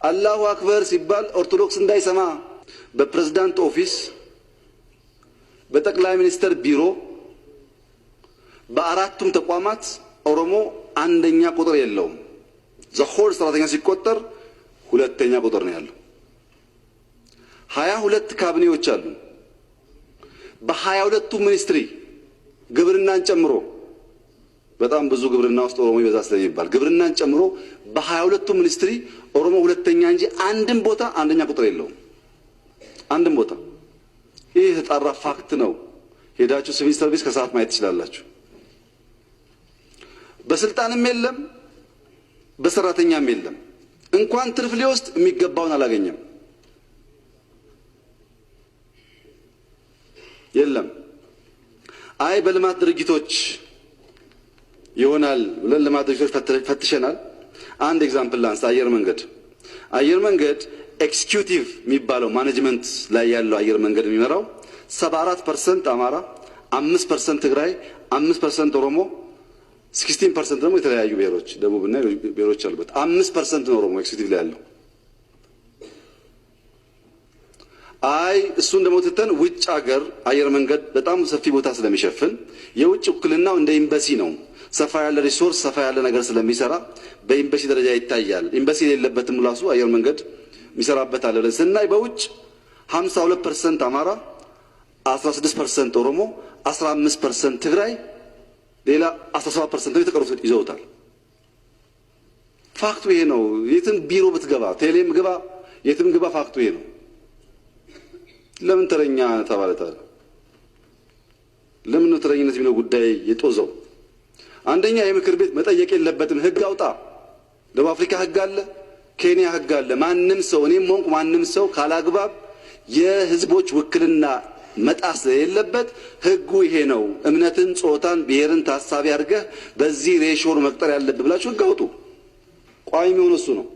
አላሁ አክበር ሲባል ኦርቶዶክስ እንዳይሰማ በፕሬዝዳንት office፣ በጠቅላይ ሚኒስትር ቢሮ፣ በአራቱም ተቋማት ኦሮሞ አንደኛ ቁጥር የለውም። The whole ሰራተኛ ሲቆጠር ሁለተኛ ቁጥር ነው ያለው። 22 ካቢኔዎች አሉ። በ22ቱ ministry ግብርናን ጨምሮ፣ በጣም ብዙ ግብርና ውስጥ ኦሮሞ ይበዛ ስለሚባል ግብርናን ጨምሮ፣ በ22ቱ ministry ኦሮሞ ሁለተኛ እንጂ አንድም ቦታ አንደኛ ቁጥር የለውም። አንድም ቦታ። ይህ የተጣራ fact ነው። ሄዳችሁ ሲቪል ሰርቪስ ከሰዓት ማየት ትችላላችሁ። በስልጣንም የለም፣ በሰራተኛም የለም። እንኳን ትርፍ ሊወስድ የሚገባውን አላገኘም። የለም። አይ በልማት ድርጅቶች ይሆናል ብለን ልማት ድርጅቶች ፈትሸናል። አንድ example ላንሳ። አየር መንገድ፣ አየር መንገድ executive የሚባለው management ላይ ያለው አየር መንገድ የሚመራው 74% አማራ፣ 5% ትግራይ፣ 5% ኦሮሞ፣ 16% ደግሞ የተለያዩ ብሔሮች ደቡብና ብሔሮች አሉበት። 5% ነው ኦሮሞ executive ላይ ያለው። አይ እሱን ደግሞ ትተን ውጭ ሀገር አየር መንገድ በጣም ሰፊ ቦታ ስለሚሸፍን የውጭ ውክልናው እንደ ኤምባሲ ነው። ሰፋ ያለ resource፣ ሰፋ ያለ ነገር ስለሚሰራ በኤምባሲ ደረጃ ይታያል። ኤምባሲ የሌለበትም ራሱ አየር መንገድ የሚሰራበት አለ ብለን ስናይ በውጭ 52% አማራ፣ 16% ኦሮሞ፣ 15% ትግራይ፣ ሌላ 17% የተቀሩት ይዘውታል። Fact ኡ ይሄ ነው። የትም ቢሮ ብትገባ፣ ቴሌም ግባ፣ የትም ግባ፣ fact ኡ ይሄ ነው። ለምን ተረኛ ተባለ ታዲያ? ለምን ነው ተረኝነት የሚለው ጉዳይ የጦዘው? አንደኛ የምክር ቤት መጠየቅ የለበትም። ህግ አውጣ። ደቡብ አፍሪካ ህግ አለ፣ ኬንያ ህግ አለ። ማንም ሰው፣ እኔም ሆንኩ ማንም ሰው ካላግባብ የህዝቦች ውክልና መጣስ የሌለበት ህጉ ይሄ ነው። እምነትን፣ ጾታን፣ ብሔርን ታሳቢ አድርገህ በዚህ ratio መቅጠር ያለብህ ብላችሁ ህግ አውጡ። ቋሚ የሚሆነው እሱ ነው።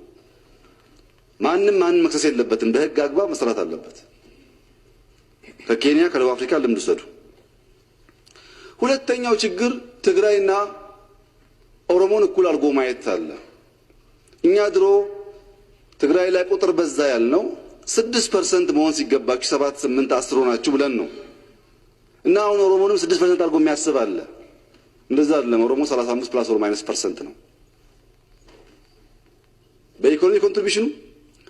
ማንም ማንም መክሰስ የለበትም። በህግ አግባብ መስራት አለበት። ከኬንያ ከደቡብ አፍሪካ ልምድ ውሰዱ። ሁለተኛው ችግር ትግራይና ኦሮሞን እኩል አድርጎ ማየት አለ። እኛ ድሮ ትግራይ ላይ ቁጥር በዛ ያልነው 6% መሆን ሲገባችሁ 7፣ 8፣ 10 ሆናችሁ ብለን ነው። እና አሁን ኦሮሞንም 6% አድርጎ የሚያስብ አለ። እንደዛ አይደለም። ኦሮሞ 35 plus or minus percent ነው። በኢኮኖሚ contribution ኑ፣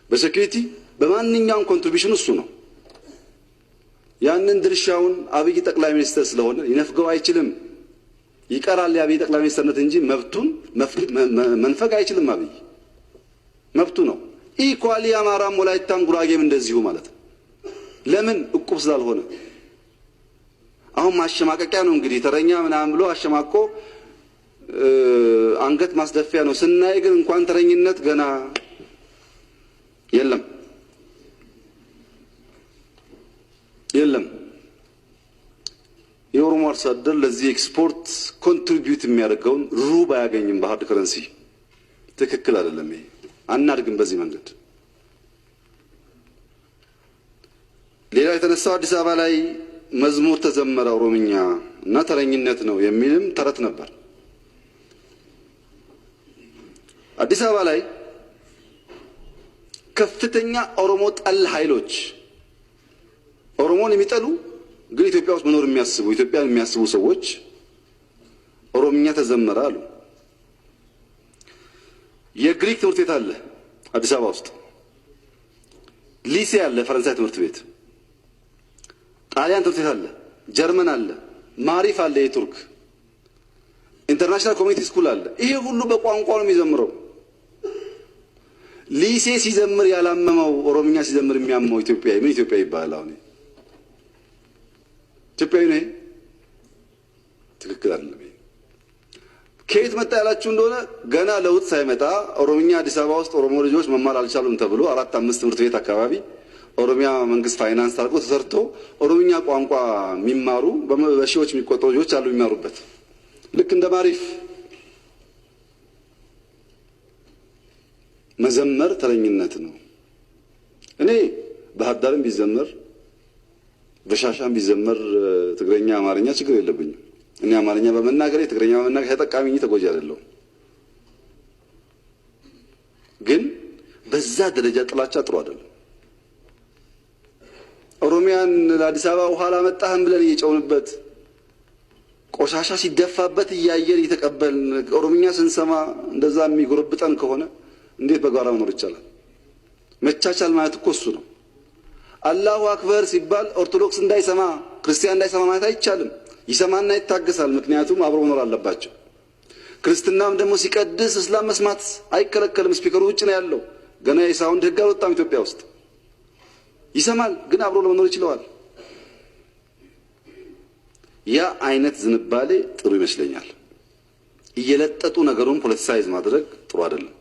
በ security፣ በማንኛውም contribution ኑ እሱ ነው። ያንን ድርሻውን አብይ ጠቅላይ ሚኒስትር ስለሆነ ሊነፍገው አይችልም። ይቀራል የአብይ ጠቅላይ ሚኒስትርነት እንጂ መብቱን መንፈግ አይችልም። አብይ መብቱ ነው። Equally አማራም፣ ወላይታም፣ ጉራጌም እንደዚሁ ማለት ነው። ለምን? እቁብ ስላልሆነ። አሁን ማሸማቀቂያ ነው እንግዲህ ተረኛ ምናምን ብሎ አሸማቆ አንገት ማስደፊያ ነው። ስናይ ግን እንኳን ተረኝነት ገና የለም የለም። የኦሮሞ አርሶ አደር ለዚህ export contribute የሚያደርገውን ሩብ አያገኝም በ hard currency። ትክክል አይደለም ይሄ። አናድግም በዚህ መንገድ። ሌላ የተነሳው አዲስ አበባ ላይ መዝሙር ተዘመረ ኦሮምኛ እና ተረኝነት ነው የሚልም ተረት ነበር። አዲስ አበባ ላይ ከፍተኛ ኦሮሞ ጠል ኃይሎች፣ ኦሮሞን የሚጠሉ ግን ኢትዮጵያ ውስጥ መኖር የሚያስቡ፣ ኢትዮጵያን የሚያስቡ ሰዎች ኦሮምኛ ተዘመረ አሉ። የግሪክ ትምህርት ቤት አለ አዲስ አበባ ውስጥ፣ ሊሴ አለ፣ ፈረንሳይ ትምህርት ቤት፣ ጣሊያን ትምህርት ቤት አለ፣ ጀርመን አለ፣ ማሪፍ አለ፣ የቱርክ international community school አለ። ይሄ ሁሉ በቋንቋ ነው የሚዘምረው። ሊሴ ሲዘምር ያላመመው ኦሮምኛ ሲዘምር የሚያመው ኢትዮጵያዊ ምን ኢትዮጵያዊ ይባላል? አሁን ኢትዮጵያዊ ነው? ትክክል አይደለም። ይሄ ከየት መጣ ያላችሁ እንደሆነ ገና ለውጥ ሳይመጣ ኦሮምኛ አዲስ አበባ ውስጥ ኦሮሞ ልጆች መማር አልቻሉም ተብሎ አራት አምስት ትምህርት ቤት አካባቢ ኦሮሚያ መንግስት ፋይናንስ አድርጎ ተሰርቶ ኦሮምኛ ቋንቋ የሚማሩ በሺዎች የሚቆጠሩ ልጆች አሉ የሚማሩበት፣ ልክ እንደ ማሪፍ። መዘመር ተረኝነት ነው። እኔ ባህር ዳርም ቢዘመር በሻሻም ቢዘመር ትግረኛ አማርኛ ችግር የለብኝም። እኔ አማርኛ በመናገሬ ትግረኛ በመናገር ተጠቃሚ እንጂ ተጎጂ አይደለሁም። ግን በዛ በዛ ደረጃ ጥላቻ ጥሩ አይደለም። ኦሮሚያን ለአዲስ አበባ ውሃ አላመጣህም ብለን እየጨውንበት፣ ቆሻሻ ሲደፋበት እያየን እየተቀበልን፣ ኦሮምኛ ስንሰማ እንደዛ የሚጎረብጠን ከሆነ እንዴት በጋራ መኖር ይቻላል? መቻቻል ማለት እኮ እሱ ነው። አላሁ አክበር ሲባል ኦርቶዶክስ እንዳይሰማ፣ ክርስቲያን እንዳይሰማ ማለት አይቻልም። ይሰማና ይታገሳል። ምክንያቱም አብሮ መኖር አለባቸው። ክርስትናም ደግሞ ሲቀድስ እስላም መስማት አይከለከልም። Speaker ኡ ውጭ ነው ያለው። ገና የ sound ህግ አልወጣም ኢትዮጵያ ውስጥ። ይሰማል፣ ግን አብሮ ለመኖር ይችለዋል። ያ አይነት ዝንባሌ ጥሩ ይመስለኛል። እየለጠጡ ነገሩን politicize ማድረግ ጥሩ አይደለም።